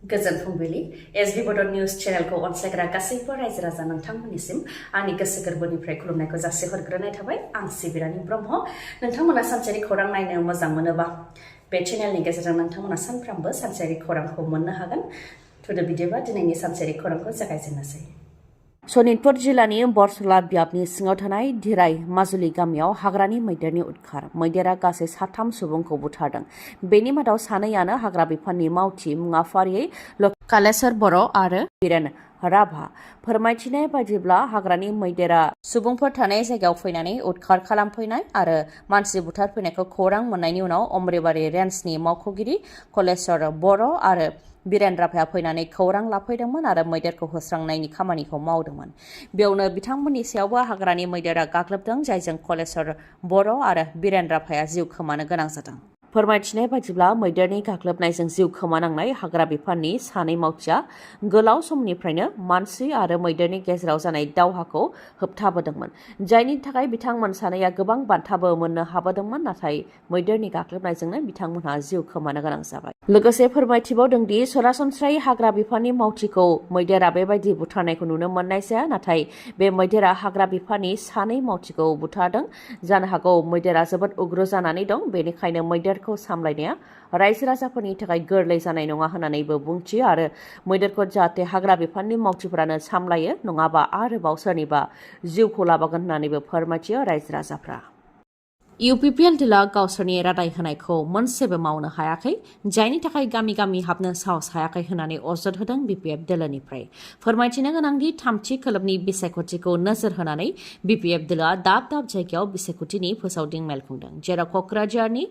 गोजोन फुंबिलि एसबी बड निउज चेनेलखौ अनसायग्रा गासैबो रायजो राजा नोंथांमोननिसिम आंनि गोसो गोरबोनिफ्राय खुलुमनायखौ जासिहरग्रोनाय थाबाय। आं सिबि रानि ब्रह्म। नोंथांमोना सानसेयारि खौरां नायनो मोजां मोनोबा बे चेनेलनि गेजेरजों नोंथांमोना सानफ्रामबो सानसेयारि खौरांखौ मोननो हागोन। थुदो बिदिबा दिनैनि सानसेयारि खौरांखौ जागायजेननोसै। सनितपुर जिल्लानि बरसला बियाबनि सिङाव थानाय धिराय माजुलि गामियाव हाग्रानि मैदेरनि उदखार। मैदेरा गासै 3 सुबुंखौ बुथारदों। बेनि मादाव 2आनो हाग्रा बिफाननि मावथि मुङा फारियै लकेश्वर बर' आरो बिरेन राभा। फोरमायथिनाय बायदिब्ला हाग्रानि मैदेरा सुबुंफोर थानाय जायगायाव फैनानै उदखार खालामफैनाय आरो मानसि बुथारफैनायखौ खौरां मोननायनि उनाव अमरेबारि रेन्जनि मावख'गिरि लकेश्वर बर' आरो बिरेन राभाया फैनानै खौरां लाफैदोंमोन आरो मैदेरखौ होस्रांनायनि खामानिखौ मावदोंमोन। बेयावनो बिथांमोननि सायावबो हाग्रानि मैदेरा गाग्लोबदों, जायजों लकेश्वर बर' आरो बिरेन राभाया जिउ खोमानो गोनां जादों। फोरमायथिनाय बायदिब्ला मैदेरनि गाग्लोबनायजों जिउ खोमानांनाय हाग्रा बिफाननि 2 मावथिया गोलाव समनिफ्रायनो मानसि आरो मैदेरनि गेजेराव जानाय दावहाखौ होबथाबोदोंमोन, जायनि थाखाय बिथांमोन 2 गोबां बान्थाबो मोननो हाबोदोंमोन। नाथाय मैदेरनि गाग्लोबनायजोंनो बिथांमोनहा जिउ खोमानो गोनां जाबाय। लोगोसे फोरमायथिबावदों दि सरासनस्रायै हाग्रा बिफाननि मावथिखौ मैदेरा बेबायदि बुथारनायखौ नुनो मोननाय जाया, नाथाय बे मैदेरा हाग्रा बिफाननि 2 मावथिखौ बुथारदों। जानो हागौ मैदेरा जोबोद उग्र जानानै दं, बेनिखायनो मैदेरखौ सामलायनाया रायजो राजाफोरनि थाखाय गोरलै जानाय नङा होननानैबो बुंथियो आरो मैदेरखौ जाहाथे हाग्रा बिफाननि मावथिफोरानो सामलायो, नङाबा आरोबाव सोरनिबा जिउखौ लाबोगोन होननानैबो फोरमायथियो रायजो राजाफ्रा। UPPL दोला गावसोरनि रादाय होनायखौ मोनसेबो मावनो हायाखै, जायनि थाखाय गामि गामि हाबनो साहस हायाखै होननानै अजद होदों BPF दोलोनिफ्राय। फोरमायथिनो गोनांदि 3थि खोलोबनि बिसायख'थिखौ नोजोर होनानै BPF दोलोआ दाब दाब जायगायाव बिसायख'थिनि फोसावदिं मेल खुंदों, जेराव क'क्राझारनि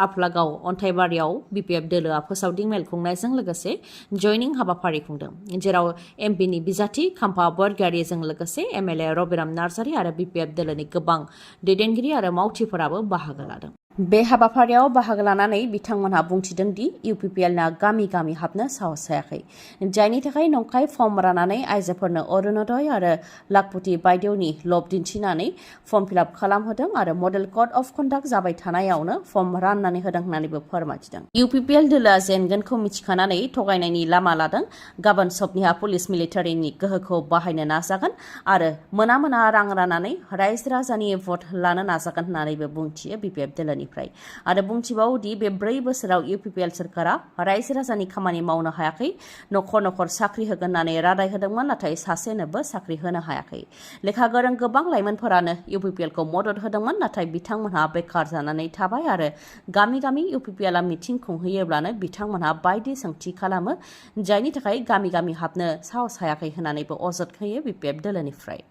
आफ्लागाव अन्थाइबारियाव BPF दोलोआ फोसावदिं मेल खुंनायजों लोगोसे जयनिं हाबाफारि खुंदों, जेराव MPनि बिजाथि खाम्फा बरगयारीजों लोगोसे MLA रबिराम नार्जारी आरो BPF दोलोनि गोबां दैदेनगिरि आरो मावथिफोराबो बाहागो लादों। बे हाबाफारियाव बाहागो लानानै बिथांमोनहा बुंथिदों दि UPPLना गामि गामि हाबनो साहस जायाखै, जायनि थाखाय नंखाय फर्म राननानै आइजोफोरनो अरुणोदय आरो लाखपति बायदेवनि लब दिन्थिनानै फर्म फिलआप खालामहोदों आरो मडेल कड अफ कन्डाक्ट जाबाय थानायावनो फर्म राननानै होदों होननानैबो फोरमायथिदों। UPPL दोलोआ जेनगोनखौ मिथिखानानै थगायनायनि लामा लादों। गाबोन सबनिहा पुलिस मिलिटारिनि गोहोखौ बाहायनो नाजागोन आरो मोना मोना रां राननानै रायजो राजानि भट लानो नाजागोन होननानैबो बुंथियो BPF दोलोनिफ्राय आरो बुंथिबावोदि बे 4 बोसोराव UPPL सोरखारा रायजो राजानि खामानि मावनो हायाखै। नखर नखर साख्रि होगोन होननानै रादाय होदोंमोन, नाथाय सासेनोबो साख्रि होनो हायाखै। लेखा गोरों गोबां लाइमोनफोरानो UPPLखौ मदद होदोंमोन, नाथाय बिथांमोनहा बेकार जानानै थाबाय आरो गामि गामि UPPLआ मिथिं खुंहैयोब्लानो बिथांमोनहा बायदि सोंथि खालामो, जायनि थाखाय गामि गामि हाबनो साहस हायाखै होननानैबो अजद होयो BPF दोलोनिफ्राय।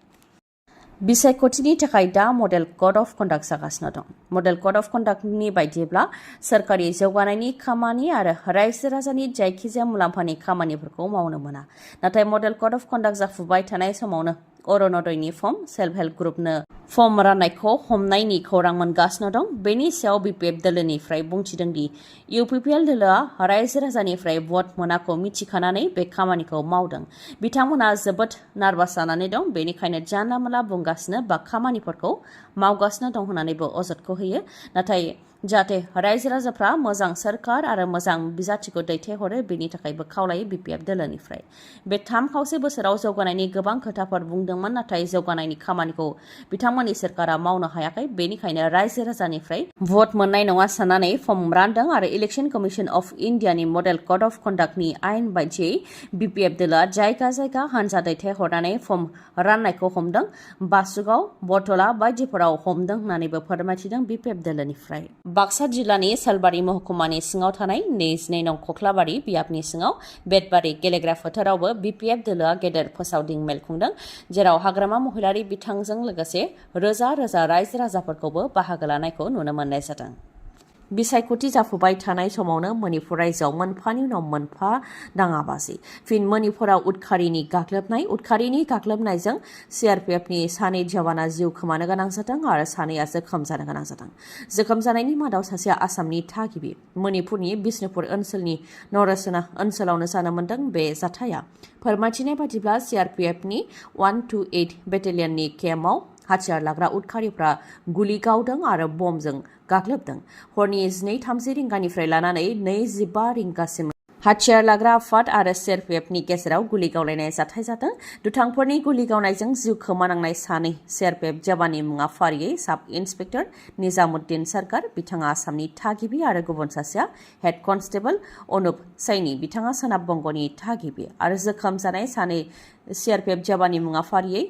बिसायख'थिनि थाखाय दा मडेल कड अफ कन्डाक्ट जागासिनो दं। मडेल कड अफ कन्डाक्टनि बायदिब्ला सोरखारि जौगानायनि खामानि आरो रायजो राजानि जायखिजाया मुलाम्फानि खामानिफोरखौ मावनो मोना। नाथाय मडेल कड अफ कन्डाक्ट जाफुबाय थानाय समावनो अरुणोदयनि फर्म, सेल्फ हेल्प ग्रुपनो फर्म राननायखौ हमनायनि खौरां मोनगासिनो दं। बेनि सायाव BPF दोलोनिफ्राय बुंथिदों दि UPPL दोलोआ रायजो राजानिफ्राय भट मोनाखौ मिथिखानानै बे खामानिखौ मावदों। बिथांमोना जोबोद नार्भास जानानै दं, बेनिखायनो जानला मोनला बुंगासिनो बा खामानिफोरखौ मावगासिनो दं होननानैबो अजदखौ होयो। नाथाय जाहाथे रायजो राजाफ्रा मोजां सोरखार आरो मोजां बिजाथिखौ दैथायहरो, बेनि थाखायबो खावलायो BPF दोलोनिफ्राय। बे 3 खावसे बोसोराव जौगानायनि गोबां खोथाफोर बुंदोंमोन, नाथाय जौगानायनि खामानिखौ बिथांमोननि सोरखारा मावनो हायाखै। बेनिखायनो रायजो राजानिफ्राय भट मोननाय नङा साननानै फर्म रानदों आरो इलेक्शन कमिशन अफ इन्डियानि मडेल कड अफ कन्डाक्टनि आयेन बायदियै BPF दोलोआ जायगा जायगा हानजा दैथायहरनानै फर्म राननायखौ हमदों। बासुगाव, बरतला बायदिफोराव हमदों होननानैबो फोरमायथिदों BPF दोलोनिफ्राय। बाक्सा जिल्लानि सालबारि महकुमानि सिङाव थानाय 22 नं खख्लाबारि बियाबनि सिङाव बेतबारि गेलेग्रा फोथारावबो BPF दोलोआ गेदेर फोसावदिं मेल खुंदों, जेराव हाग्रामा महिलारी बिथांजों लोगोसे रोजा रोजा रायजो राजाफोरखौबो बाहागो लानायखौ नुनो मोननाय जादों। बिसायख'थि जाफुबाय थानाय समावनो मणिपुर रायजोआव मोनफानि उनाव मोनफा दाङाबाजि। फिन मणिपुराव उदखारिनि गाग्लोबनायजों CRPFनि 2 जवाना जिउ खोमानो गोनां जादों आरो 2आ जोखोम जानो गोनां जादों। जोखोम जानायनि मादाव सासेया आसामनि थागिबि। मणिपुरनि बिष्णुपुर ओनसोलनि नरसना ओनसोलावनो जानो मोन्दों बे जाथाया। फोरमायथिनाय बादिब्ला CRPFनि 128 बेटेलियननि केम्पआव हाथियार लाग्रा उदखारिफ्रा गुलि गावदों आरो बमजों गाग्लोबदों। हरनि 12:30 रिंगानिफ्राय लानानै 2:15 रिंगासिम हाथियार लाग्रा आफाद आरो सिआरपिएफनि गेजेराव गुलि गावलायनाय जाथाय जादों। दुथांफोरनि गुलि गावनायजों जिउ खोमानांनाय सानै सिआरपिएफ जवाननि मुङा फारियै साब इन्सपेक्टर निजामुद्दिन सरकार, बिथाङा आसामनि थागिबि, आरो गुबुन सासेया हेड कनस्टेबल अनुप सैनी, बिथाङा सोनाब बंगनि थागिबि, आरो जोखोम जानाय सानै सिआरपिएफ जवाननि मुङा फारियै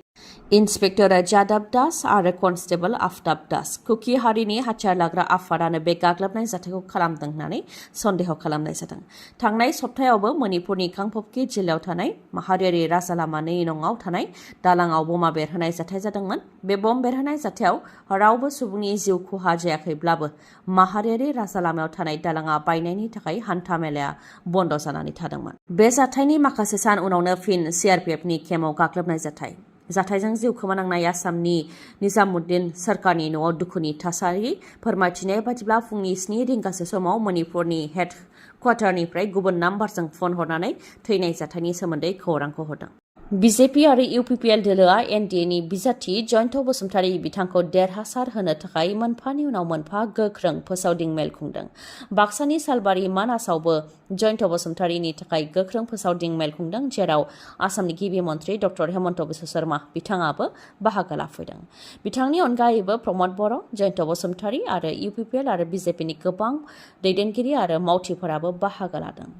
इन्सपेक्टर जादाब दास आरो कनस्टेबल आफ्ताब दास। कुकी हारिनि हाथियार लाग्रा आफादानो बे गाग्लोबनाय जाथायखौ खालामदों होननानै सन्देह खालामनाय जादों। थांनाय सप्तायावबो मणिपुरनि कांपपकि जिल्लायाव थानाय माहारियारि राजालामा 2 नंआव थानाय दालांआव बमा बेरहोनाय जाथाय जादोंमोन। बे बम बेरहोनाय जाथायाव रावबो सुबुंनि जिउ खहा जायाखैब्लाबो माहारियारि राजालामायाव थानाय दालांआ बायनायनि थाखाय हान्था मेलाया बन्द जानानै थादोंमोन। बे जाथायनि माखासे सान उनावनो फिन सिआरपिएफनि केम्पआव गाग्लोबनाय जाथायजों जिउ खोमानांनाय आसामनि निजामुद्दिन सरकारनि न'आव दुखुनि थासारि। फोरमायथिनाय बादिब्ला फुंनि 7 रिंगासो समाव मणिपुरनि हेड क्वार्टारनिफ्राय गुबुन नाम्बारजों फन हरनानै थैनाय जाथायनि सोमोन्दै खौरांखौ हरदों। बिजेपि आरो इउपिपिएल दोलोआ एनडिएनि बिजाथि जयन्त बसुमतारी बिथांखौ देरहासार होनो थाखाय मोनफानि उनाव मोनफा गोख्रों फोसावदिं मेल खुंदों। बाक्सानि सालबारि मानासावबो जयन्त बसुमतारीनि थाखाय गोख्रों फोसावदिं मेल खुंदों, जेराव आसामनि गिबि मन्त्रि डक्टर हेमन्त बिश्व शर्मा बिथाङाबो बाहागो लाफैदों। बिथांनि अनगायैबो प्रमद बर', जयन्त बसुमतारी आरो इउपिपिएल आरो बिजेपिनि गोबां दैदेनगिरि आरो मावथिफोराबो बाहागो लादों।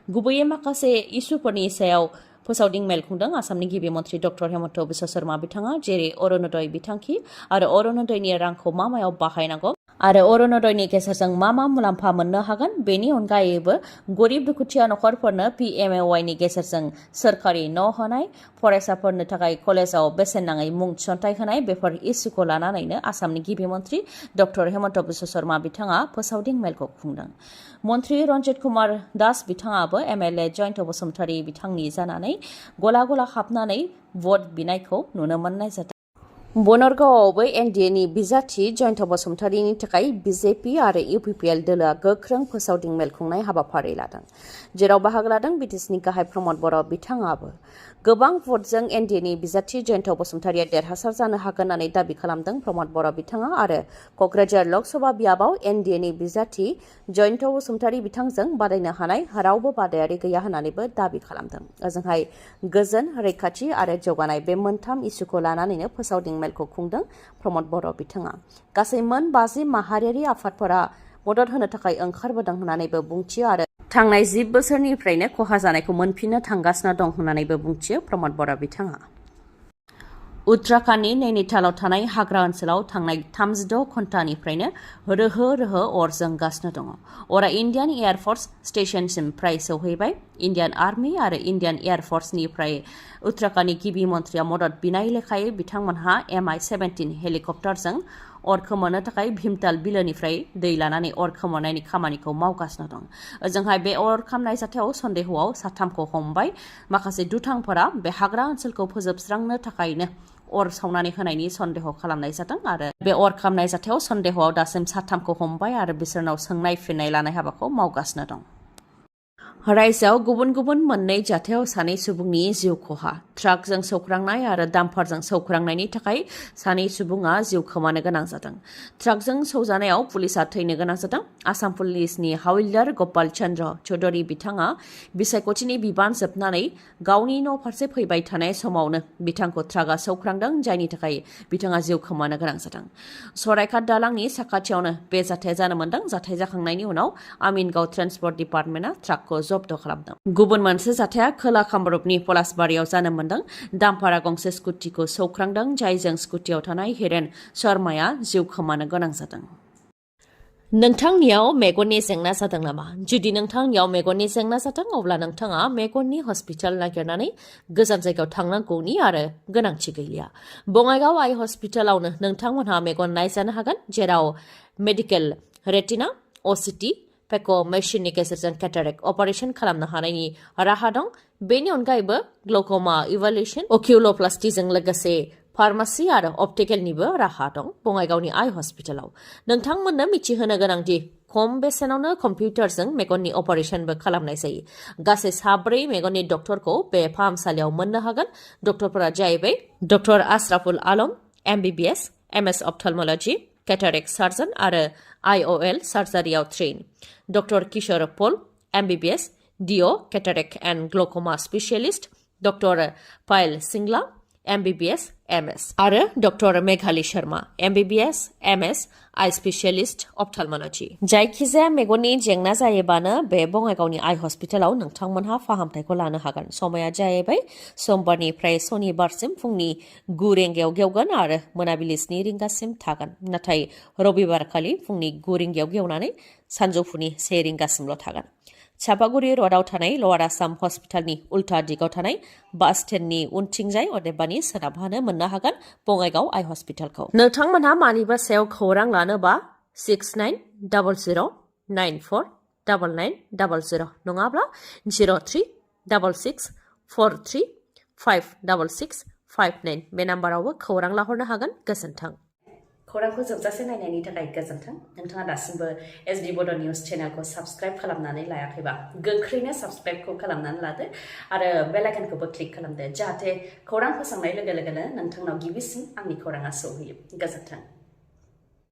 गुबैयै माखासे इस्युफोरनि सायाव फोसावदिं मेल खुंदों। आसामनि गिबि मन्त्रि डक्टर हेमन्त बिश्व शर्मा बिथाङा, जेरै अरुणोदय बिथांखि आरो अरुणोदयनि रांखौ मा मायाव बाहायनांगौ आरो अरुणोदयनि गेजेरजों मा मुलाम्फा मोननो हागोन, बेनि अनगायैबो गरिब दुखुथिया नखरफोरनो पिएमएवाइनि गेजेरजों सोरखारि न' होनाय, फरायसाफोरनो थाखाय कलेजाव बेसेन नाङै मुं थिसनथाइ होनाय, बेफोर इस्युखौ लानानैनो आसामनि गिबि मन्त्रि डक्टर हेमन्त बिश्व शर्मा बिथाङा फोसावदिं मेलखौ खुंदों। मन्त्रि रन्जित कुमार दास बिथाङाबो एमएलए जयन्त बसुमतारी बिथांनि जानानै गला गला हाबनानै भट बिनायखौ नुनो मोननाय जादों। बनरगावआवबो एनडिएनि बिजाथि जयन्त बसुमतारीनि थाखाय बिजेपि आरो इउपिपिएल दोलोआ गोख्रों फोसावदिं मेल खुंनाय हाबाफारि लादों, जेराव बाहागो लादों बिटिसिनि गाहाय प्रमद बर' बिथाङाबो। गोबां भटजों एनडिएनि बिजाथि जयन्त बसुमतारीया देरहासार जानो हागोन होननानै दाबि खालामदों प्रमद बर' बिथाङा, आरो क'क्राझार लकसभा बियाबाव एनडिएनि बिजाथि जयन्त बसुमतारी बिथांजों बादायनो हानाय रावबो बादायारि गैया होननानैबो दाबि खालामदों। ओजोंहाय गोजोन, रैखाथि आरो जौगानाय बे मोनथाम इस्युखौ लानानैनो फोसावदिं मेलखौ खुंदों प्रमद बर' बिथाङा। गासै मोन 50 माहारियारि आफादफोरा मदद होनो थाखाय ओंखारबोदों होननानैबो बुंथियो, आरो थांनाय 10 बोसोरनिफ्रायनो खहा जानायखौ मोनफिननो थांगासिनो दं होननानैबो बुंथियो प्रमद बर' बिथाङा। उत्तराखन्डनि नैनीतालाव थानाय हाग्रा ओनसोलाव थांनाय 36 घन्टानिफ्रायनो रोहो रोहो अर जोंगासिनो दङ। अरा इण्डियान एयारफर्स स्टेशनसिम फ्राय सौहैबाय। इण्डियान आर्मि आरो इण्डियान एयारफर्सनिफ्राय उत्तराखन्डनि गिबि मन्थ्रिया मदद बिनाय लेखायै बिथांमोनहा MI-17 हेलिकप्टारजों अर खोमोरनो थाखाय भीमताल बिलोनिफ्राय दै लानानै अर खोमोरनायनि खामानिखौ मावगासिनो दं। ओजोंहाय बे अर खामनाय जाथायाव सन्देहआव 3खौ हमबाय। माखासे दुथांफोरा बे हाग्रा ओनसोलखौ फोजोबस्रांनो थाखायनो अर सावनानै होनायनि सन्देह खालामनाय जादों, आरो बे अर खामनाय जाथायाव सन्देहआव दासिम 3खौ हमबाय आरो बिसोरनाव सोंनाय फिननाय लानाय हाबाखौ मावगासिनो दं। रायजोआव गुबुन गुबुन मोननै जाथायाव सानै सुबुंनि जिउ खहा। ट्राकजों सौख्रांनाय आरो डाम्पारजों सौख्रांनायनि थाखाय सानै सुबुङा जिउ खोमानो गोनां जादों। ट्राकजों सौजानायाव पुलिसआ थैनो गोनां जादों। आसाम पुलिसनि हाविलदार गपाल चन्द्र चौधुरी बिथाङा बिसायख'थिनि बिबान जोबनानै गावनि न' फारसे फैबाय थानाय समावनो बिथांखौ ट्राकआ सौख्रांदों, जायनि थाखाय बिथाङा जिउ खोमानो गोनां जादों। सराइघाट दालांनि साखाथियावनो बे जाथाया जानो मोन्दों। जाथाय जाखांनायनि उनाव आमिनगाव ट्रेन्सपर्ट डिपार्टमेन्टआ ट्राकखौ जब्द खालामदों। गुबुन मोनसे जाथाया खोला कामरुपनि पलासबारियाव जानो मोन्दों। डाम्पारा गंसे स्कुटिखौ सौख्रांदों, जायजों स्कुटियाव थानाय हिरेन शर्माया जिउ खोमानो गोनां जादों। नोंथांनियाव मेगननि जेंना जादों नामा? जुदि नोंथांनियाव मेगननि जेंना जादों, अब्ला नोंथाङा मेगननि हस्पिटाल नागिरनानै गोजान जायगायाव थांनांगौनि आरो गोनांथि गैलिया। बङाइगाव आइ हस्पिटालावनो नोंथांमोनहा मेगन नायजानो हागोन, जेराव मेडिकेल, रेटिना, OCT, पेक' मेसिननि गेजेरजों केटारेक्ट अपारेशन खालामनो हानायनि राहा दं। बेनि अनगायैबो ग्ल'क'मा इभालुएसन, अकिउल'प्लास्टिजों लोगोसे फार्मासि आरो अप्टिकेलनिबो राहा दं बङाइगावनि आइ हस्पिटालाव। नोंथांमोननो मिथिहोनो गोनांदि खम बेसेनावनो कम्पिउटारजों मेगननि अपारेशनबो खालामनाय जायो। गासै 4 मेगननि डक्टरखौ बे फाहामसालियाव मोननो हागोन। डक्टरफोरा जाहैबाय doctor Ashraful Alam, MBBS, MS ophthalmology, cataract surgeon आरो IOL सार्जारियाव train, doctor Kishore Pal, MBBS, DO Cataract and Glaucoma Specialist Dr. Pail Singla MBBS MS आरो doctor Meghali Sharma MBBS MS eye specialist ophthalmology जायखिजाया मेगननि जेंना जायोबानो बे बङाइगावनि आइ हस्पिटालाव नोंथांमोनहा फाहामथायखौ लानो हागोन समाया जाहैबाय समबारनिफ्राय सनिबारसिम फुंनि 9 रिंगायाव गेवगोन आरो मोनाबिलि 7 रिंगासिम थागोन नाथाय रबिबारखालि फुंनि 9 रिंगायाव गेवनानै सानजौफुनि 1 रिंगासिमल' थागोन चापागुरि र'डआव थानाय लवार आसाम हस्पिटालनि उल्था दिगाव थानाय बास स्टेन्डनि उनथिंजाय अदेबानि सोनाबहानो मोननो हागोन बङाइगाव आइ हस्पिटालखौ नोंथांमोनहा मानिबा सायाव खौरां लानोबा 6900949900 नङाब्ला 0366435659 बे नाम्बारावबो खौरां लाहरनो हागोन गोजोन्थों खौरांखौ जोबजासे नायनायनि थाखाय गोजोन्थों नोंथाङा दासिमबो एसडि बड' निउस चेनेलखौ साबस्क्राइब खालामनानै लायाखैबा गोख्रैनो साबस्क्राइबखौ खालामनानै लादो आरो बेल आइकनखौबो क्लिक खालामदो जाहाथे खौरां फोसावनाय लोगो लोगोनो नोंथांनाव गिबिसिन आंनि खौराङा सौहैयो गोजोन्थों